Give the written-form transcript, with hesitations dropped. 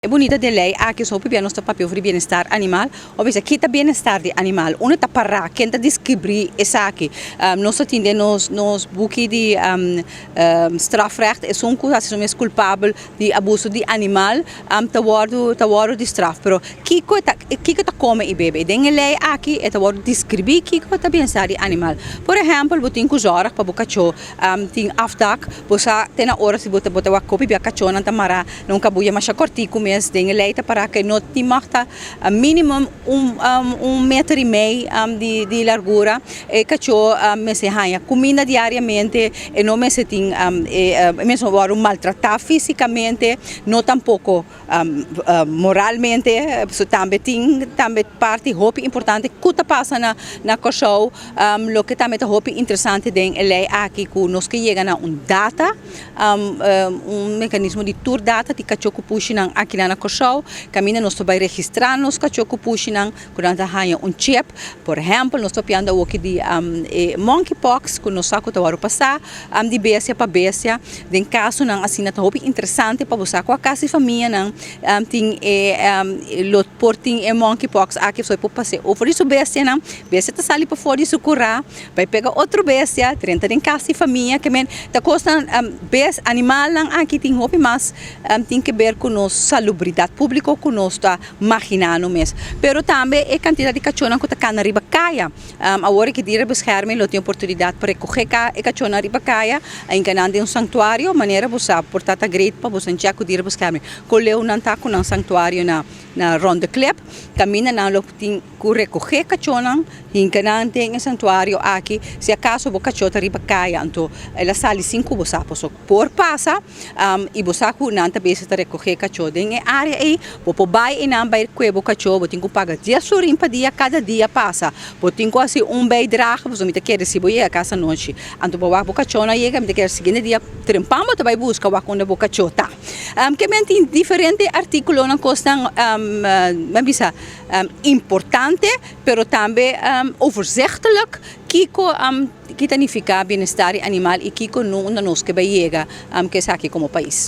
E bunita di e lei aki so pabia nos ta papia over di bienestar animal, o bisa kita bienestar di animal, unda ta para, ken ta deskribí esaki? Nos ta tin den nos buki di strafrecht esun ku hasi su mes kulpabel di abuso di animal ta wòrdu di straf, pero kiko ta kome i bebe? Den e lei aki e ta wòrdu deskribí kiko ta bienestar di animal. Por ehèmpel, bo tin ku zorg pa bo kachó tin afdak. Bo sa te na ora si bo ta bota wak kopi bia kachónan ta mará na un kabuya masha kòrtiku mes. Den e lei ta para ku no tin mag ta minimum 1,5 meter di largura. E kachó mester haña kuminda diariamente e no mester tin e mester wòrdu maltratá físikamente, no tampoko moralmente. So tambe tin tambe parti hopi importante ku ta pasa na Kòrsou. Loke tambe ta hopi interesante den e lei aki ku nos ke yega na un data, un mekanismo di tur data di kachó ku pushinan aki na Kòrsou, kaminda nos ta bai registrá nos kachó ku pushinan ku nan ta haña un chip. Por ehèmpel, nos ta papiando awoki di monkeypox, ku nos sa ku ta wòrdu pasá di bestia pa bestia. Den kasonan asina ta hopi interesante pa bo sa ku kas di famianan tin e lo por tin e monkeypox aki, so e por pas'é over di su bestianan. Bestia ta sali pafó di su kurá bai pega otro bestia drenta den kas di famia. Ke men ta kosnan bes animalnan aki tin hopi mas tin ke ber ku nos salubridat públiko ku nos ta imaginá no mes, pero tambe e kantidat di kachónan ku ta kana riba kaya. Awor ku Dierenbescherming lo tin oportunidat pa rekohé e kachónan riba kaya hinka nan den un sanktuario, manera bo sa por ta great pa bo check ku Dierenbescherming kon leu nan ta ku nan sanktuario na Ronde Klip, kaminda nan lo tin ku rekohé kachónan hinka nan den e sanktuario aki. Si akaso bo kachó ta riba kaya, anto el a sali sin ku bo sa, paso por pasa, i bo sa ku nan ta bezig ta rekohé kachó den e área ei, bo por bai i nan bai kue bo kachó. Bo tin ku paga 10 florin pa dia. Kada dia pasa bo tin ku hasi un bijdrage, pasobra mi ta kere si bo yega kas anochi, anto bo wak bo kachó no yega, mi ta kere siguiente dia trempan bo ta bai buska wak unda bo kachó ta. Ke men tin diferente artíkulonan, kosnan mi bisa importante, pero tambe overzichtelijk kiko ki ta nifiká bienestar di animal i kiko no unda nos ke bai yega ku esaki komo pais.